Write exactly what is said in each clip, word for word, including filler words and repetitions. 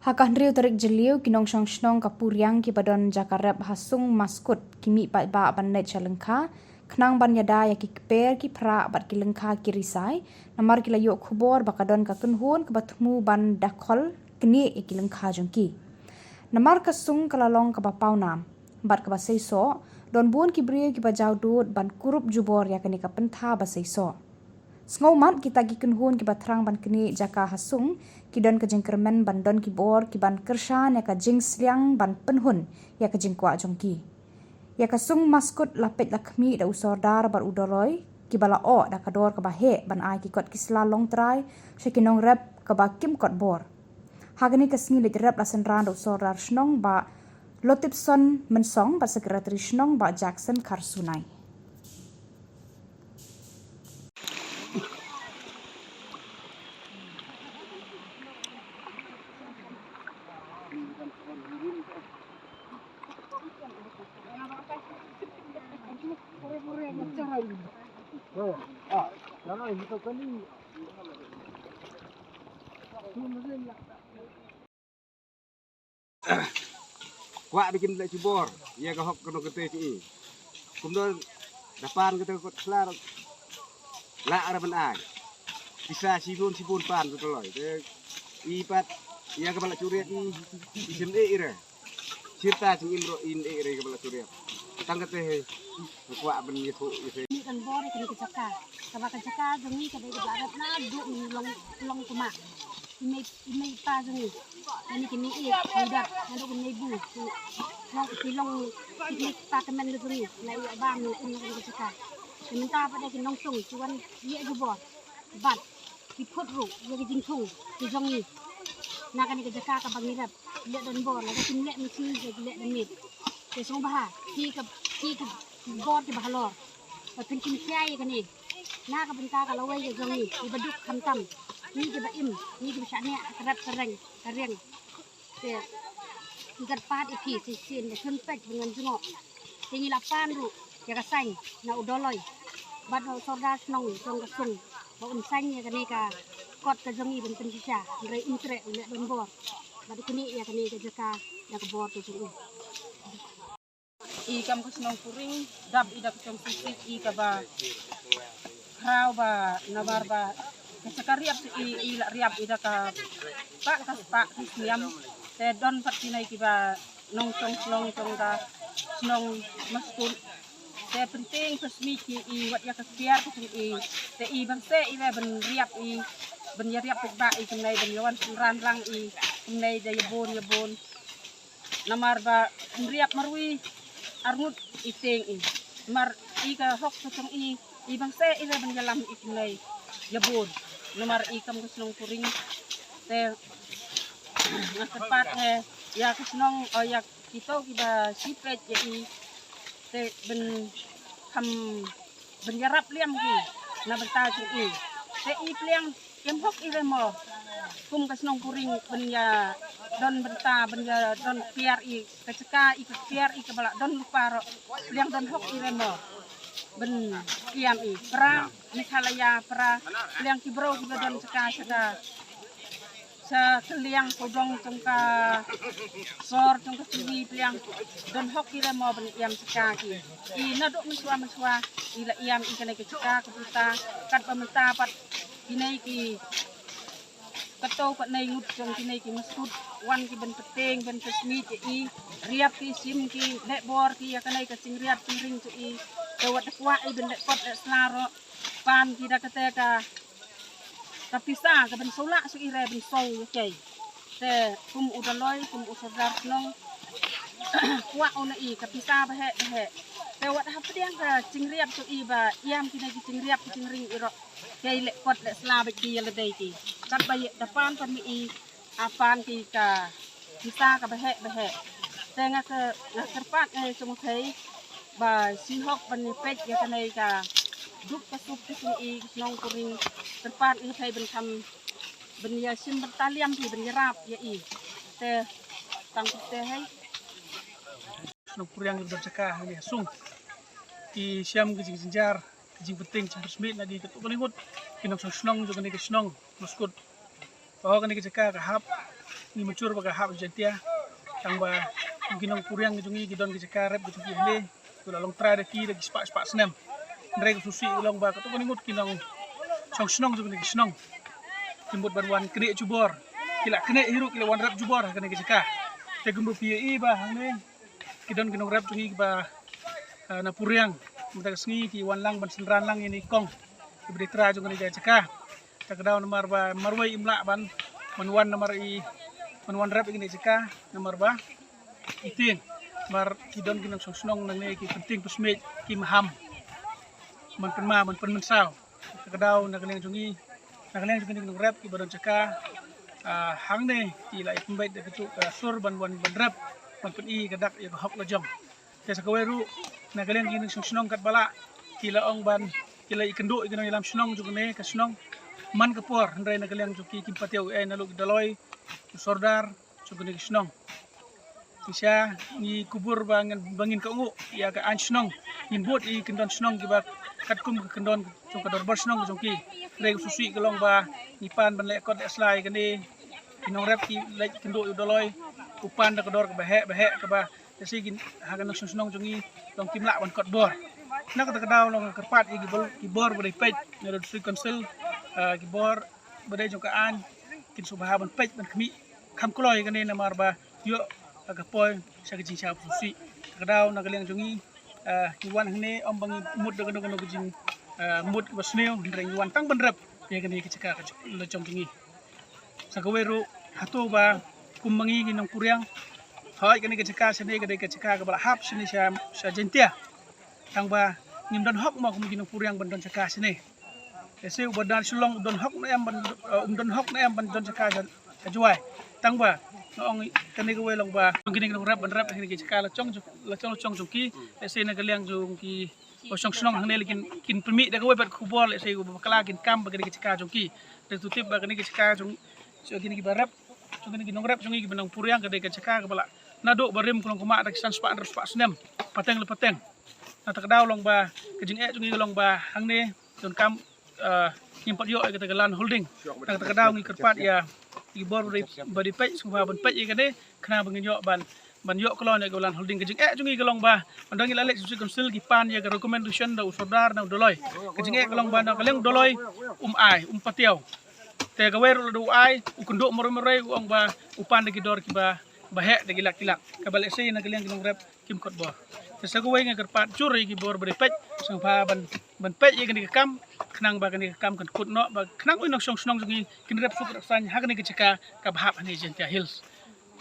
Ha ka hynriew tarik Jylliew, ki nongshong shnong ka Puriang kiba don jaka rep ha Sung Maskut ki mih paidbah ban leit sha lyngkha khnang ban ïada ïa ki kper ki phrah bad ki lyngkha ki risai, namar ki la ïoh khubor ba ka don ka kynhun kaba thmu ban dakhol knieh ïa ki lyngkha jong ki. Namar ka sung ka la long kaba pawnam bad kaba seisoh, don bun ki briew kiba jaw dud ban kurup jubor ïa kane ka pyntha ba seisoh. Sngewmat kita ki kynhun kiba thrang ban knieh jaka ha sung ki don ka jingkyrmen ban don ki bor kiban kyrshan ïa ka jingsliang ban pynhun ïa ka jingkwah jong ki. Ïa ka Sung Maskut la peit la khmih da u sordar bad u doloi kiba la oh da ka dor kaba heh ban ai ki kot ki sla longtrai sha ki nongrep kaba kim kot bor. Ha kane ka sngi leit rep la synran da u sordar shnong Bah Lotipson Mynsong bad sekretari shnong Bah Jackson Kharsunai. Kwah ba kin leh jubor ïa ka hok kano kate jong i. Kumno da pan kata ka kot sla la ara ban ai. Pisa shibun shibun pan tu toloi. Te i pat ïa kaba la churiat i, i sim e ira. Sirta jingim ro in e ira kaba la churiat. Tang kate he kwah ban ïathuh ïa. Ni kan bor ïa kane ka jaka. Kaba ka jaka jong i ka dei kaba rat na duk long long kuma. I mei i mei pa jong i. Ani ki mei i, i dat, ani ki mei bu. Ki long ki mei pa ka men jong i. La i ba mi in ka jaka. Ki mynta pat da ki nongshong ki wan ïa jubor. Bad ki phut ruh ïa ki jingthung ki jong i. Na kane ka jaka kaba ngi rep. Leh don bor la ka kim leh misi ïa ki leh don mit. Te sngewbha ki ka ki ka bor kiba halor. Ba pynkhynshai ïa kane. Na ka bynta ka lawei ka jong ngi kiba duk khamtam. Ngi kiba im, ngi kiba shaniah ka rep ka reng ka riang. Te ngi kyrpad ïa phi shisien ba shun peit ba ngan jngoh. Te ngi la pan ruh ïa ka saiñ na u doloi bad na u sordar shnong jong ka sung ba un saiñ ïa kane ka kot ka jong ngi ban pynshisha. Hynrei um treh u leh don bor bad u knieh ïa kane ka jaka da ka bor ka jong u. I kam ka shnong Puring dap i da ka chong sisik i kaba khraw ba nabar ba ka chaka riap i, i la riap i da ka pa ka pa ki sniam. Te don pat ki nai kiba nongshong shnong jong ka shnong Maskut. Te pynting pynshmit ki i wat ïa ka kiar ka jong i. Te i ban se i le ban riap i ban ïa riap ba i kumnai ban ïa wan synran lang i kumnai da ïa bun ïa bun. Namar ba riap marwei arngut i teng i. Namar i ka hok ka jong i i ban se i le ban ïalam i kumnai ïa bun. Namar i kam ka shnong Puring te nga kyrpad ngi ïa ka shnong o ïa kito kiba sipet ïa i te ban kham ban ïarap liam ki na bynta jong i. Te i pliang im hok i re mo kum ka shnong Puring ban ïa don bynta ban ïa don kiar i ka jaka i ka kiar i kaba la don lypa ruh pliang don hok i re mo ban kiam i pra Meghalaya pra pliang ki bro kiba don jaka jaka. Sa kylliang ko dong jong ka sor jong ka tiwi pliang don hok ki re mo ban ïam jaka ki. I na dok mynshuwa mynshuwa i la ïam i kane ka jaka ka puta katba mynta pat ki nei ki kato pat nei ngut jong ki nei ki Maskut wan ki ban pynting ban pynshmit ïa i riap ki shim ki leh bor ki ïa kane ka jingriap jingring jong i. Te wat da kwah i ban leh kot leh sla ruh pan ki da kate ka ka pisa ka ban shu lah shu i re ban shu ïa kei. Te kum u daloi kum u sordar shnong kwah u na i ka pisa ba heh ba heh. Te wat hapdeng ka jingriap shu i ba ïam kine ki jingriap ki jingring i rok kei leh kot leh sla ba ki ïa lade ki. Katba ïa da pan pan mi i a pan ki ka pisa ka ba heh ba heh. Te nga ka nga kyrpad ngai shu ma thei ba shi hok ban ïa peit ïa kane ka duk ka suk ka suk i ka shnong Puring kyrpad ngai thei ban kham ban ïa shim ban taliam ki ban ïa rap ïa i. Te tang te hei. Shnong Puring i ba jaka ha ne sung i shem ki jingjynjar ki jingpynting jingpynsmit na ki ka tu ka lingut ki nongshong shnong jong kane ka shnong Maskut. Oh kane ka jaka ka hap Ngi mynjur ba ka hap Jaintia. Tang ba ki nongpuriang jong ngi ki don ki jaka rep ki jong ki hangne. Ki la long trai da ki da ki spah spah snem. Hynrei ka sngewsih ka long ba katto katne ngut ki nongshong shnong jong kane ka shnong kim mut ban wan knieh jubor. Ki la knieh hi ruh ki la wan rep jubor ha kane ka jaka. Te kumba phi ïohi ba hangne ki don ki nongrep jong ngi kiba, ah, na puriang. Mynta ka sngi ki wan lang ban synran lang ïa kine ki kong kiba dei trai jong kane ka jaka. Te ka daw namar ba marwei im lah ban, ban wan namar i, ban wan rep ïa kane ka jaka namar ba i tieng. Namar ki don ki nongshong shnong nangne ki pyntieng pynsmiej ki maham ban pynma ban pynmynsaw. Te ka daw na ka liang jong ngi, na ka liang jong kine ki nongrep kiba don jaka, ah, hangne ki la ïa pynbeit da kajuh ka sur ban wan ban rep ban pyni ka dak ïa ka hok la jong. Te sa kawei ruh na ka liang ki nongshong shnong katba lah ki la ong ban, ki la ïakynduh ïa ki nongïalam shnong jong kane ka shnong man ka por, hynrei na ka liang jong ki kim pat ïoh ei na luh ki Doloi, u Sordar jong kane ka shnong. Ngi sha ngi kubur ba ngin, ba ngin kohnguh ïa ka aiñ shnong, ngin bud ïa ki kyndon shnong kiba katkum ka kyndon jong ka dorbar shnong ka jong ki. Hynrei ka sngewsih ka long ba ngi pan ban leh kot leh sla ïa kane, ki nongrep ki leit kynduh ïa u Doloi, u pan da ka dor kaba heh ba heh kaba lehse ki ha ka nongshong shnong jong ngi long kim lah ban kot bor. Na kata ka daw long kyrpad ïa ki bor, ki bor ba dei peit na District Council, ah, ki bor ba dei jong ka aiñ kin sngewbha ban peit ban khmih kham kloi ïa kane namar ba ïoh ka poi sha ka jingshisha ba sngewsih. Ka daw na ka liang jong ngi, ah, ngi wan hangne ym ba ngi mut da kano kano ka jing, ah, mut kaba sniew, hynrei ngi wan tang ban rep ïa kane ka jaka ka jong, la jong jong ngi. Sa kawei ruh hato ba kum ma ngi ki nongpuriang, hooid kane ka jaka shane ka dei ka jaka kaba la hap shane sha, sha Jaintia. Tang ba ngim don hok mo kum ki nongpuriang ban don jaka shane. Lehse uba don Shillong u don hok ne em ban, eh, um don hok ne em ban don jaka sha, sha Jowai. Tang ba nga ong kane kawei long ba kine ki nongrep ban rep kine ki jaka la jong, la jong, la jong jong ki. Lehse na ka liang jong ki ba shong shnong hangne la kin, kin pynmih da kawei pat khubor lehse uba bakla kin kam ba kine ki jaka jong ki. Te to tip ba kine ki jaka jong, jong kine kiba rep, jong kine ki nongrep jong ngi kiba nongpuriang ka dei ka jaka kaba la naduh ba rim ka long kumba da ki san spah hynriew spah snem pateng la pateng. Na kata ka daw long ba ka jingeh jong ngi ka long ba hangne donkam, ah, ngim pat ïoh ïa kata ka land holding. Na kata ka daw ngi kyrpad ïa ki bor ba dei, ba dei peit, sngewbha ban peit ïa kane khnang ba ngin ïoh ban, ban ïoh kloi ïa ka land holding. Ka jingeh jong ngi ka long ba ynda ngi la leit sha District Council ki pan ïa ka recommendation da u Sordar na u Doloi. Ka jingeh ka long ba na ka liang u Doloi um ai, um patiaw. Te kawei ruh lada u ai, u kynduh marwei marwei u ong ba u pan da ki dor kiba, ba heh da ki lak ki lak. Kaba lehse na ka liang ki nongrep kim kot bor. Te sa kawei nga kyrpad jur ïa ki bor ba dei peit, sngewbha ban, ban peit ïa kane ka kam khnang ba kane ka kam kan kut noh ba khnang u nongshong shnong jong ngi kin rep suk rep saiñ ha kane ka jaka kaba hap hangne Jaintia Hills.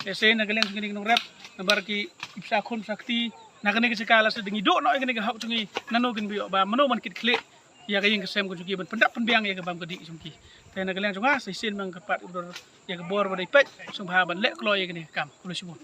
Lehse na ka liang jong kine ki nongrep namar ki, ki bsa khun bsa kti na kane ka jaka lehse da ngi duh noh ïa kane ka hok jong ngi, nano kin ba ïoh ba mano ban kit khlieh ïa ka ïing ka sem ka jong ki ban pyndap pynbiang ïa ka bam ka dih jong ki. Te na ka liang jong nga sa shisien ma nga kyrpad ïa ka bor ba dei peit sngewbha ban leh kloi ïa kane ka kam. Khublei shibun.